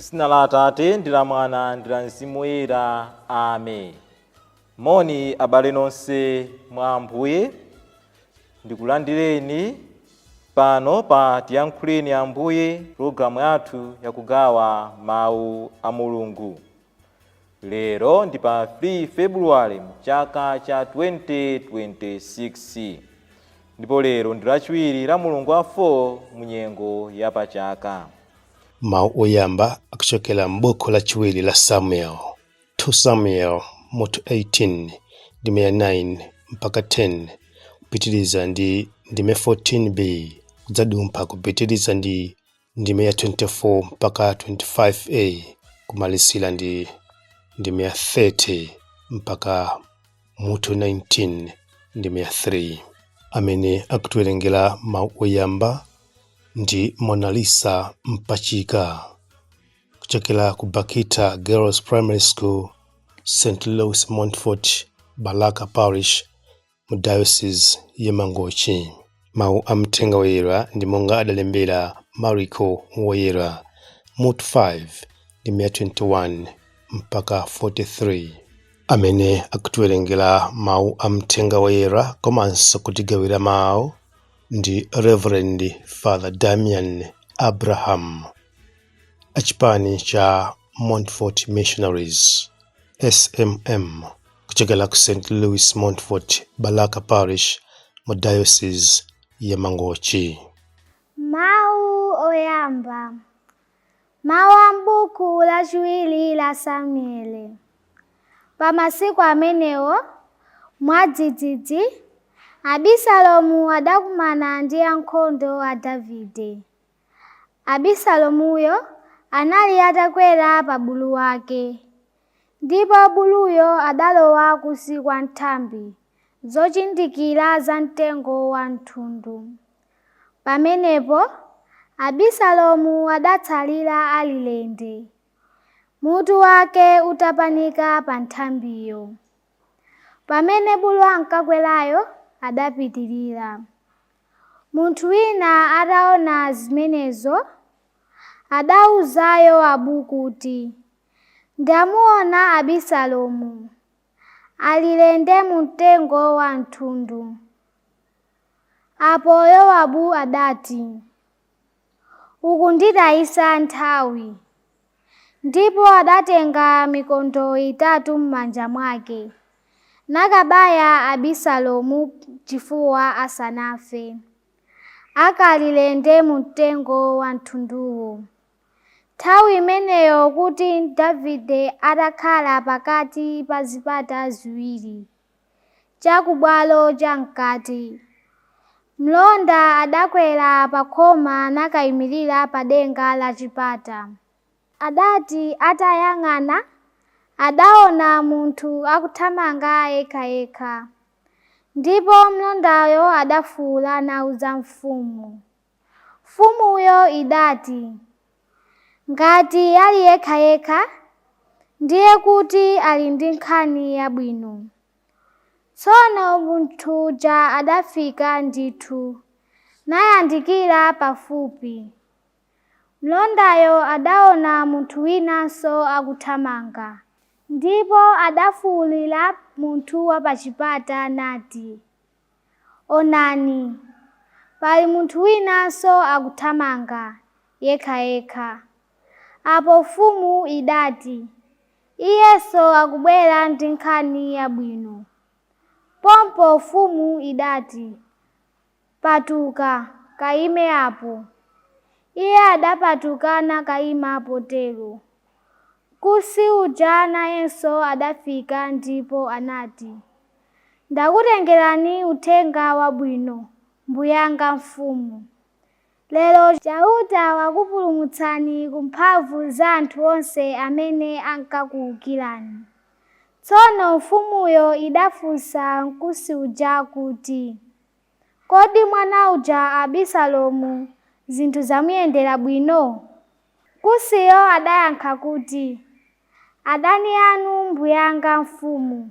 M'dzina la Atate ndi la Mwana ndi la Mzimu Woyera. Amen. Moni abale nonse mwa Ambuye, ndikulandireni pano pa Tiyankhuleni Ambuye, pulogalamu yathu yakugawa mawu a Mulungu. Lero ndi pa 3 February mchaka cha 2026 ndipo lero ndi lachiwiri la mulungu wa 4 mu nyengo ya pachaka. Mawu oyamba akuchokera m'buku lachiwiri la Samuel, 2 Samuel mutu 18 ndime ya 9 mpaka 10 kupitiriza ndi ndime 14b kudzadumpha kupitiriza ndi ndime ya 24 mpaka 25a kumalizira ndi ndime ya 30 mpaka mutu 19 ndime ya 3. Amene akutiwerengera mawu oyamba ndi Monalisa Mpachika kuchokera ku Bakita Girls Primary School, St. Louis Montfort, Balaka Parish mu Diocese ya Mangochi. Mawu a Mthenga Woyera ndi monga adalembera Mariko Woyera mutu 5 ndime ya 21 mpaka 43. Amene akutiwerengera mawu a Mthenga Woyera komanso kutigawira mawu ndi Reverend Father Damian Abraham achipani cha Montfort Missionaries SMM kuchokera ku St. Louis Montfort, Balaka Parish mu Diocese ya Mangochi. Mawu oyamba. Mawu a m'buku lachiwiri la Samuele. Pa masiku amenewo, mwadzidzidzi, Abisalomu adakumana ndi ankhondo a Davide. Abisalomuyo anali atakwera pa bulu wake, ndipo buluyo adalowa kunsi kwa nthambi zochindikira za mtengo wa mthundu. Pamenepo Abisalomu adatsalira ali lende, mutu wake utapanika pa nthambiyo. Pamene bulu ankakwerayo adapitirira. Munthu wina ataona zimenezo, adauza Yowabu kuti, Ndamuona Abisalomu ali lende mu mtengo wa mthundu. Apo Yowabu adati, Ukunditayitsa nthawi. Ndipo adatenga mikondo itatu m'manja mwake, nakabaya Abisalomu chifuwa asanafe, akali lende mu mtengo wa mthunduwo. Nthawi imeneyo kuti Davide atakhala pakati pa zipata ziwiri, cha kubwalo cham'kati. Mlonda adakwera pa khoma nakayimirira pa denga la chipata. Adati atayang'ana, adaona munthu akuthamanga yekhayekha. Ndipo mlondayo adafuwula nauza mfumu. Mfumuyo idati, Ngati ali yekhayekha, ndiye kuti ali ndi nkhani yabwino. Tsono munthu uja adafika ndithu, nayandikira pafupi. Mlondayo adaona munthu winanso akuthamanga, ndipo adafuwulira munthu wa pachipata nati, Onani, pali munthu winanso akuthamanga yekhayekha. Apo mfumu idati, Iyenso akubwera ndi nkhani yabwino. Pompo mfumu idati, Patuka, kaime apo. Iye adapatuka nakayima potero. Mkusi uja nayenso adafika ndipo anati, Ndakutengerani uthenga wabwino, mbuyanga mfumu. Lero Chauta wakupulumutsani ku mphamvu za anthu onse amene ankakuwukirani. Tsono mfumuyo idafunsa Mkusi uja kuti, Kodi mwana uja Abisalomu zinthu zamuyendera bwino? Mkusiyo adayankha kuti, Adani anu mbuyanga mfumu,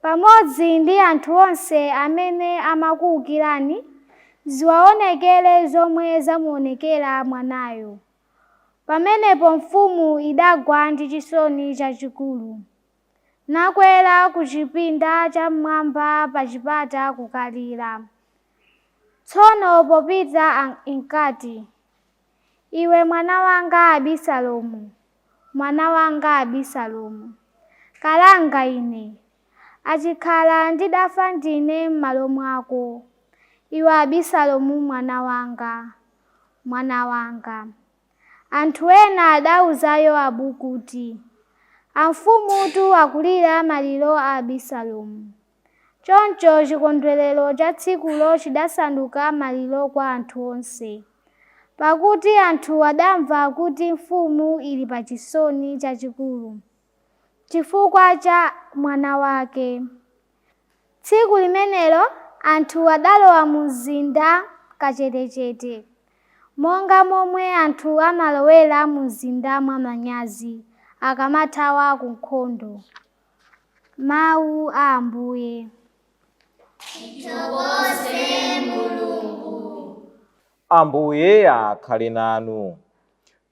pamodzi ndi anthu onse amene amakuwukirani, ziwaonekere zomwe zamuonekera mwanayo. Pamenepo mfumu idagwa ndi chisoni chachikulu, nakwera ku chipinda cham'mwamba pa chipata kukalira. Tsono popita inkati, “Iwe mwana wanga Abisalomu, mwana wanga Abisalomu, kalanga ine! Achikhala ndidafa ndine m'malo mwako, iwe Abisalomu mwana wanga, mwana wanga!” Anthu ena adawuza Yowabu kuti, “Amfumutu akulira maliro a Abisalomu.” Choncho chikondwerero cha tsikulo chidasanduka maliro kwa anthu onse, pakuti anthu adamva kuti mfumu ili pa chisoni chachikulu chifukwa cha mwana wake. Tsiku limenelo anthu adalowa mu mzinda kachetechete, monga momwe anthu amalowera mu mzinda mwamanyazi akamathawa ku nkhondo. Mawu a Ambuye. Ambuye akhale nanu.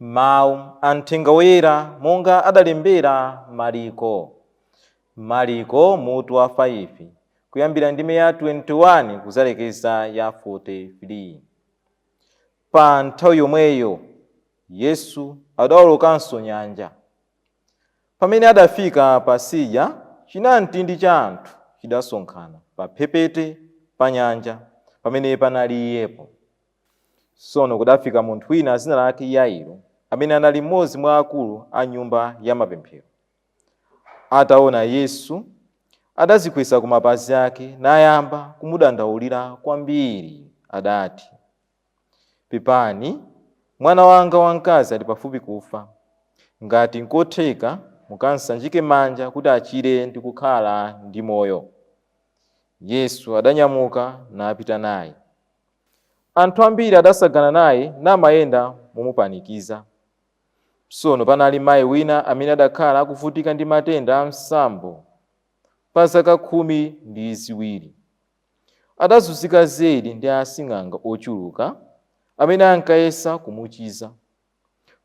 Mawu a Mthenga Woyera monga adalembera Mariko. Mariko mutu wa 5 kuyambira ndime ya 21 kuzalekeza ya 43. Pa nthawi yomweyo Yesu adawolokanso nyanja. Pamene adafika pasidya, chinamtindi cha anthu chidasonkhana pamphepete pa nyanja pamene panali iyepo. Tsono kudafika munthu wina dzina lake Yairo, amene anali mmodzi mwa akulu a nyumba ya mapemphero. Ataona Yesu, adadzikweza ku mapazi ake nayamba kumudandaulira kwambiri. Adati, “Pepani, mwana wanga wamkazi ali pafupi kufa. Ngati nkotheka, mukansanjike manja kuti achire ndi kukhala ndi moyo.” Yesu adanyamuka napita naye. Anthu ambiri adasagana naye namayenda momupanikiza. Tsono panali mayi wina amene adakhala akuvutika ndi matenda a msambo pa zaka 12. Adazunzika zedi ndi asing'anga ochuluka amene ankayesa kumuchiza,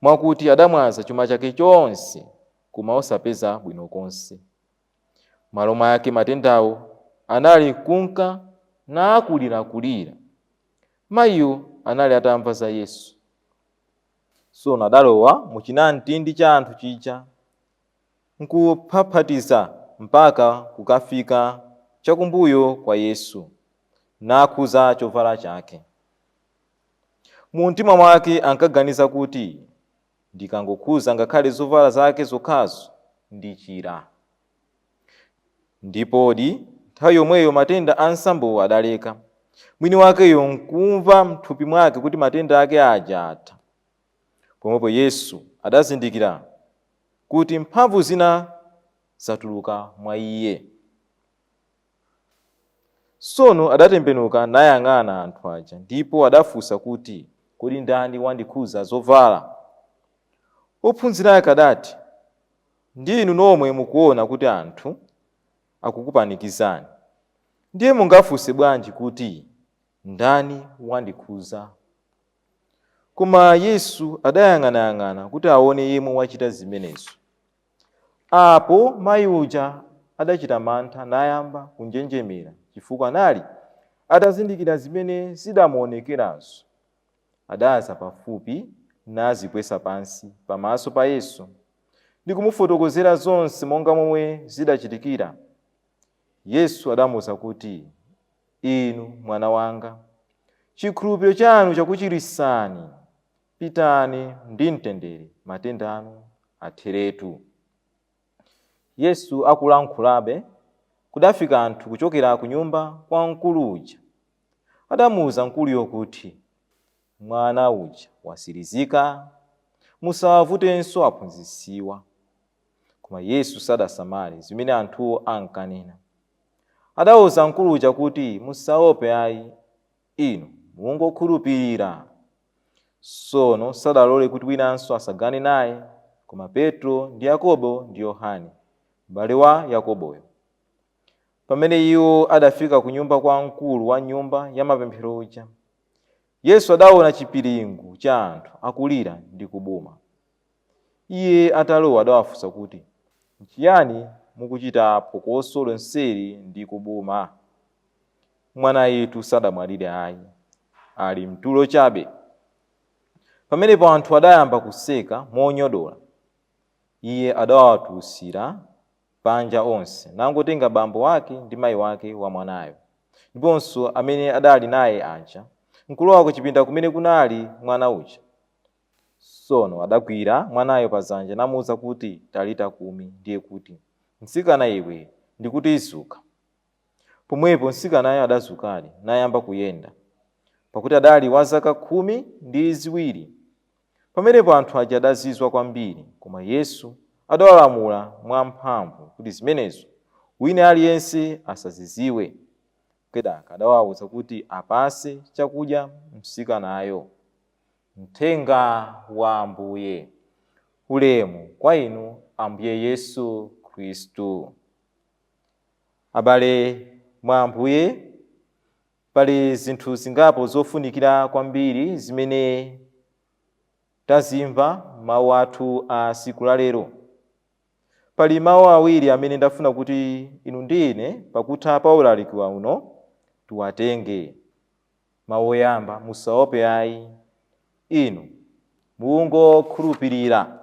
mwakuti adamwaza chuma chake chonse koma osapeza bwino konse. M'malo mwake matendawo anali kunka nakulirakulira. Mayiyo anali atamva za Yesu. Tsono adalowa mu chinamtindi cha anthu chija nkuphaphatiza mpaka kukafika chakumbuyo kwa Yesu, nakhudza chovala chake. Mu mtima mwake ankaganiza kuti, “Ndikangokhudza ngakhale zovala zake zokhazo, ndichira.” Ndipodi nthawi yomweyo matenda a msambowo adaleka. Mwini wakeyo nkumva m'thupi mwake kuti matenda ake aja atha. Pomwepo Yesu adazindikira kuti mphamvu zina zatuluka mwa iye. Tsono adatembenuka nayang'ana anthu aja, ndipo adafunsa kuti, “Kodi ndani wandikhudza zovala?” Ophunzira ake adati, “Ndinu nomwe mukuona kuti anthu akukupanikizani, ndiye mungafunse bwanji kuti, ‘Ndani wandikhudza?” Koma Yesu adayang'anayang'ana kuti aone yemwe wachita zimenezo. Apo mayi uja adachita mantha nayamba kunjenjemera, chifukwa anali atazindikira zimene zidamuonekerazo. Adadza pafupi nadzikweza pansi pamaso pa Yesu ndi kumufotokozera zonse monga momwe zidachitikira. Yesu adamuwuza kuti, “Inu mwana wanga, chikhulupiriro chanu chakuchiritsani. Pitani ndi mtendere, matenda anu atheretu.” Yesu akulankhulabe, kudafika anthu kuchokera ku nyumba kwa mkulu uja. Adamuwuza mkuluyo kuti, “Mwana uja wasirizika, musawavutenso aphunzitsiwa.” Koma Yesu sadasamale zimene anthuwo ankanena. Adawuza mkulu uja kuti, “Musaope ayi, inu mungokhulupirira.” Tsono sadalole kuti winanso asagane naye, koma Petro ndi Yakobo ndi Yohane, m'bale wa Yakoboyo. Pamene iwo adafika ku nyumba kwa mkulu wa nyumba ya mapemphero uja, Yesu adaona chipiringu cha anthu akulira ndi kubuma. Iye atalowa adawafunsa kuti, nchiyani mukuchita phokoso lonseli ndi kubuma? Mwana yetu sadamwalire ayi, ali mtulo chabe. Pamenepo anthu adayamba kuseka monyodola. Iye adawatulutsira panja onse, nangotenga bambo wake ndi mayi wake wa mwanayo, ndiponso amene adali naye aja, nkulowa ku chipinda kumene kunali mwana uja. Tsono adagwira mwanayo padzanja namuwuza kuti, talita kumi, ndiye kuti, mtsikana iwe, ndikuti zuka. Pomwepo mtsikanayo adazukadi nayamba kuyenda, pakuti adali wa zaka 12. Pamenepo anthu aja adazizwa kwambiri, koma Yesu adawalamula mwamphamvu kuti zimenezo wina aliyense asazidziwe. Kenaka adawawuza kuti apase chakudya mtsikanayo. Mthenga wa Ambuye. Ulemu kwa inu Ambuye Yesu Khristu. Abale mwa Ambuye, pali zinthu zingapo zofunikira kwambiri zimene tazimva mawu athu a siku la lero. Pali mawu awiri amene ndafuna kuti inu ndi ine pakutha pa ulaliki uno tiwatenge. Mawu oyamba, musaope ayi, inu mungokhulupirira.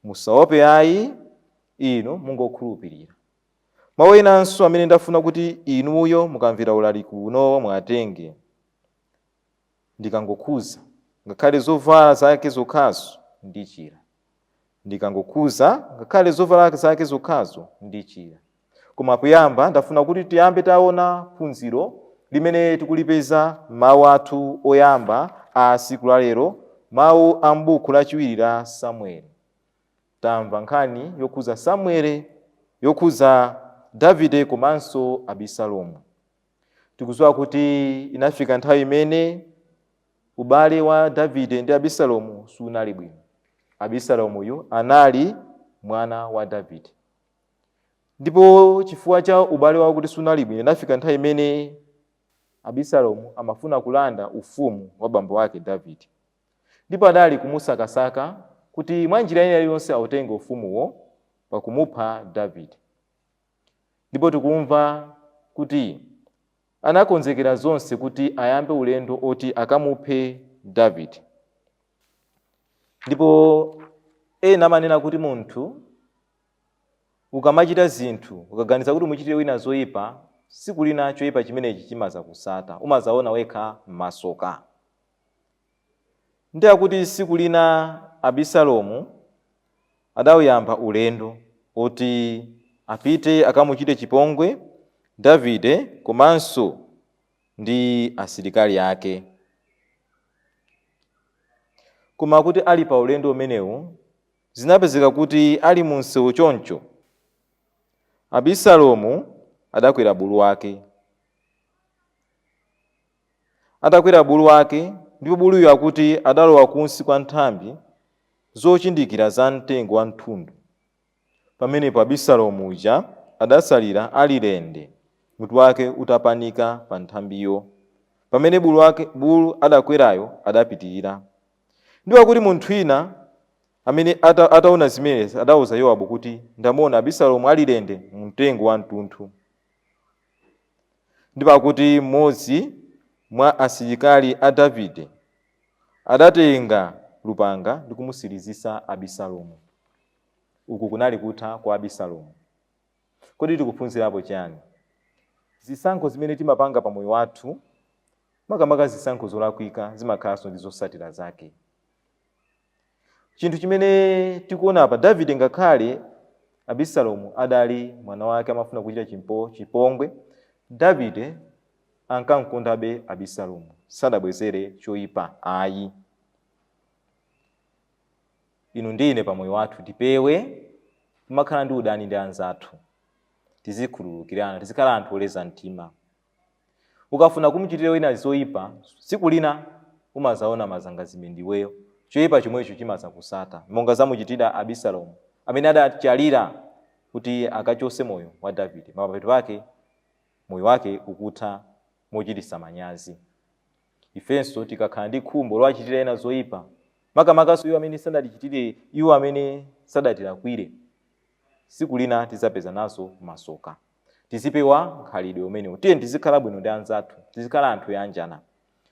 Musaope ayi, inu mungokhulupirira. Mawu enanso amene ndafuna kuti inuyo mukamvera ulaliki uno mwatenge, ndikangokhuza ngakhale zovala zake zokhazo ndichira. Ndikangokhuza ngakhale zovala zake zokhazo ndichira. Koma kuyamba ndafuna kuti tiyambe taona phunziro limene tikulipeza mawu athu oyamba a siku la lero, mawu a m'buku lachiwiri la Samueli. Tamva nkhani yokhuza Samueli, yokhuza Davide komanso Abisalomu. Tikudziwa kuti inafika nthawi imene ubale wa Davide ndi Abisalomu sunali bwino. Abisalomuyu anali mwana wa Davide, ndipo chifukwa cha ubale wawo kuti sunali bwino, inafika nthawi imene Abisalomu amafuna kulanda ufumu wa bambo wake Davide, ndipo adali kumusakasaka kuti mwa njira ina iliyonse autenge ufumuwo pakumupha Davide. Ndipo tikumva kuti anakonzekera zonse kuti ayambe ulendo oti akamuphe Davide. Ndipo ena amanena kuti munthu ukamachita zinthu, ukaganiza kuti umuchitire wina zoyipa, siku lina choyipa chimenechi chimazakusata, umazaona wekha m'masoka. Ndi akuti siku lina Abisalomu adawuyamba ulendo oti apite akamuchite chipongwe Davide komanso ndi asilikali ake. Koma kuti ali pa ulendo umenewu, zinapezeka kuti ali mu msewu choncho, Abisalomu adakwera bulu wake. Atakwera bulu wake, ndipo buluyo akuti adalowa kunsi kwa nthambi zochindikira za mtengo wa mthundu. Pamenepo Abisalomu uja adasalira ali lende, mutu wake utapanika pa nthambiyo, pamene bulu adakwerayo adapitirira. Ndipo akuti munthu wina amene ataona zimenezi adawuza Yowabu kuti, ndamuona Abisalomu ali lende mu mtengo wa mtunthu. Ndipo akuti mmodzi mwa asilikali a Davide adatenga lupanga ndi kumutsirizitsa Abisalomu. Uku kunali kutha kwa Abisalomu. Kodi tikuphunzirapo chani? Zisankho zimene timapanga pa moyo wathu, makamaka zisankho zolakwika, zimakhalanso ndi zotsatira zake. Chinthu chimene tikuona apa, Davide ngakhale Abisalomu adali mwana wake amafuna kuchita chipongwe, Davide ankamkondabe Abisalomu, sadabwezere choyipa ayi. Inu ndi ine pa moyo wathu tipewe kumakhala ndi udani ndi anzathu, tizikhululukirana, tizikhala anthu oleza mtima. Ukafuna kumuchitira wina zoyipa, tsiku lina umazaona mazangazime ndiweyo, choyipa chomwecho chimazakusata, monga zamuchitira Abisalomu amene adachalira kuti akachose moyo wa Davide. Mapeto ake moyo wake ukutha mochititsa manyazi. Ifenso tikakhala ndi khumbo lowachitira ena zoyipa, makamakaso iwo amene sanatichitire, iwo amene sadatilakwire, tsiku lina tidzapeza nazo masoka. Tizipewa nkhalidwe umenewu. Tiye tizikhala bwino ndi anzathu, tizikhala anthu oyanjana.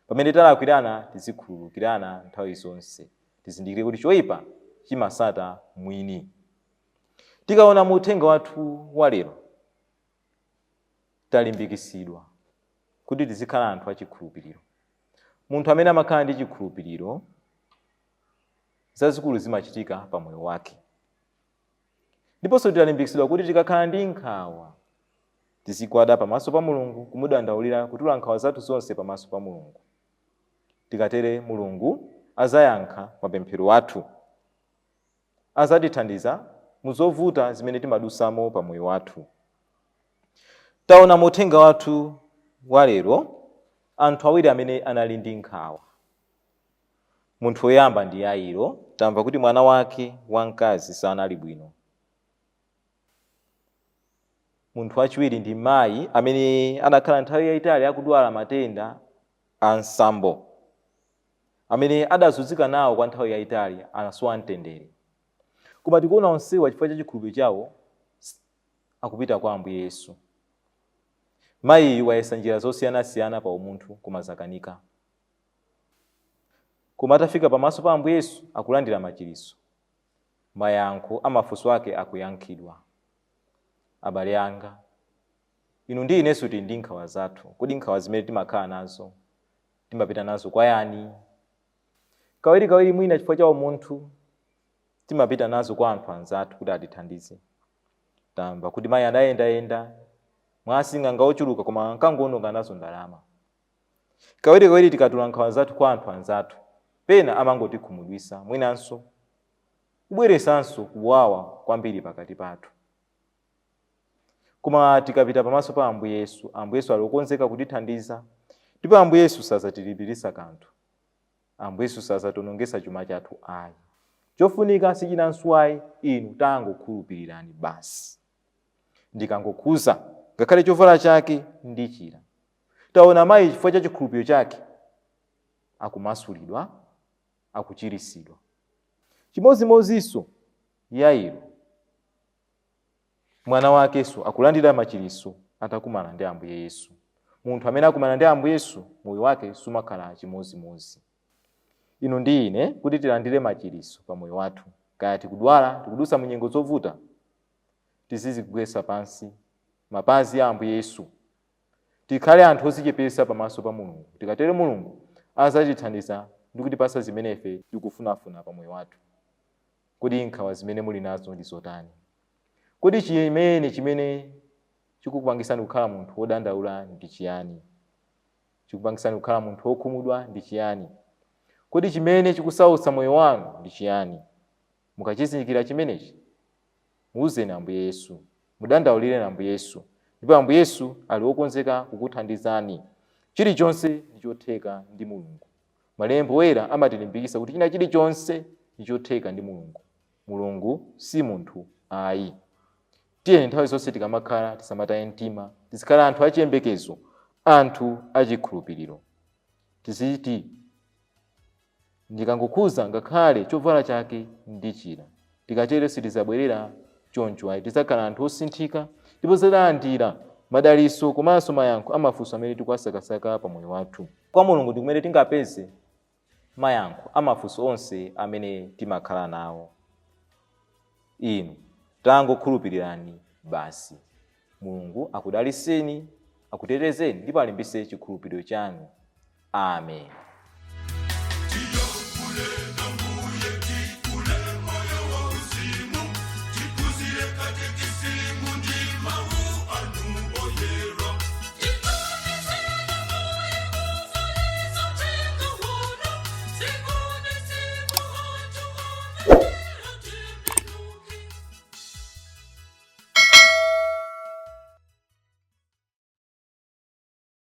Pamene talakwirana, tizikhululukirana nthawi zonse. Tizindikire kuti choyipa chimasata mwini. Tikaona mu uthenga wathu wa lero, talimbikisidwa kuti tizikhala anthu achikhulupiriro. Munthu amene amakhala ndi chikhulupiriro, zazikulu zimachitika pa moyo wake. Ndiponso talimbikisidwa kuti tikakhala ndi nkhawa, tizigwada pamaso pa Mulungu kumudandaulira, kutula nkhawa zathu zonse pamaso pa Mulungu. Tikatere, Mulungu azayankha mapemphero athu, azatithandiza muzovuta zimene timadusamo pa moyo wathu. Taona mu uthenga wathu wa lero anthu awiri amene anali ndi nkhawa. Munthu woyamba ndi Yairo. Tamva kuti mwana wake wamkazi sanali bwino. Munthu wachiwiri ndi mayi amene anakhala nthawi yayitali akudwala matenda a nsambo, amene adazunzika nawo kwa nthawi yayitali, anasowa mtendere. Koma tikuona onsewa, chifukwa cha chikhulupiriro chawo, akupita kwa Ambuye Yesu. Mayiyu wayesa njira zosiyanasiyana pa umunthu, koma zakanika. Koma atafika pamaso pa Ambuye Yesu, akulandira machiriso, mayankho amafunso ake akuyankhidwa. Abale anga, inu ndi inenso tili ndi nkhawa zathu. Kodi nkhawa zimene timakhala nazo timapita nazo kwa yani? Kawirikawiri, mwina chifukwa cha umunthu, timapita nazo kwa anthu anzathu kuti atithandize. Tamva kuti mayi adayendayenda mwa asing'anga ochuluka, koma ankangoononga nazo ndalama. Kawirikawiri tikatula nkhawa zathu kwa anthu anzathu, pena amangotikhumudwisa, mwinanso kubweresanso kuwawa kwambiri pakati pathu. Koma tikapita pamaso pa Ambuye Yesu, Ambuye Yesu ali okonzeka kutithandiza, ndipo Ambuye Yesu sazatilipiritsa kanthu. Ambuye Yesu sazationongesa chuma chathu ayi. Chofunika sichinanso ayi, inu tangokhulupirirani basi. Ndikangokhuza ngakhale chovala chake, ndichira. Taona mayi, chifukwa cha chikhulupiriro chake, akumasulidwa, akuchirisidwa. Chimodzimodzinso Yairo, mwana wakenso akulandira machiriso atakumana ndi Ambuye Yesu. Munthu amene akumana ndi Ambuye Yesu, moyo wake sumakhala chimodzimodzi. Inu ndi ine, kuti tilandire machiriso pa moyo wathu, kaya tikudwala, tikudusa mu nyengo zovuta, tizizigwesa pansi mapazi a Ambuye Yesu, tikhale anthu odzichepesa pamaso pa Mulungu. Tikatero, Mulungu azatithandiza ndi kutipasa zimene ife tikufunafuna pa moyo wathu. Kodi nkhawa zimene muli nazo ndi zotani? Kodi chimene chikukupangisani kukhala munthu wodandaula ndi chiyani? Chikupangisani kukhala munthu wokhumudwa ndi chiyani? Kodi chimene chikusautsa moyo wanu ndi chiyani? Mukachizindikira chimenechi, muuzeni Ambuye Yesu, mudandaulireni Ambuye Yesu, ndipo Ambuye Yesu ali wokonzeka kukuthandizani. Chilichonse ndi chotheka ndi Mulungu. Malembo Oyera amatilimbikitsa kuti china chilichonse ndi chotheka ndi Mulungu. Mulungu si munthu ayi. Tiyeni nthawi zonse tikamakhala tisamataye mtima, tizikhala anthu achiyembekezo, anthu achikhulupiriro. Tiziti, "Ndikangokhuza ngakhale chovala chake, ndichira." Tikatero sitizabwerera choncho ayi, tidzakhala anthu osinthika ndipo tidzalandira madalitso komanso mayankho amafunso amene tikuwasakasaka pa moyo wathu. Kwa Mulungu ndi kumene tingapeze mayankho amafunso onse amene timakhala nawo. Inu tangokhulupirirani basi. Mulungu akudaliseni, akutetezeni ndipo alimbise chikhulupiriro chanu. Amen.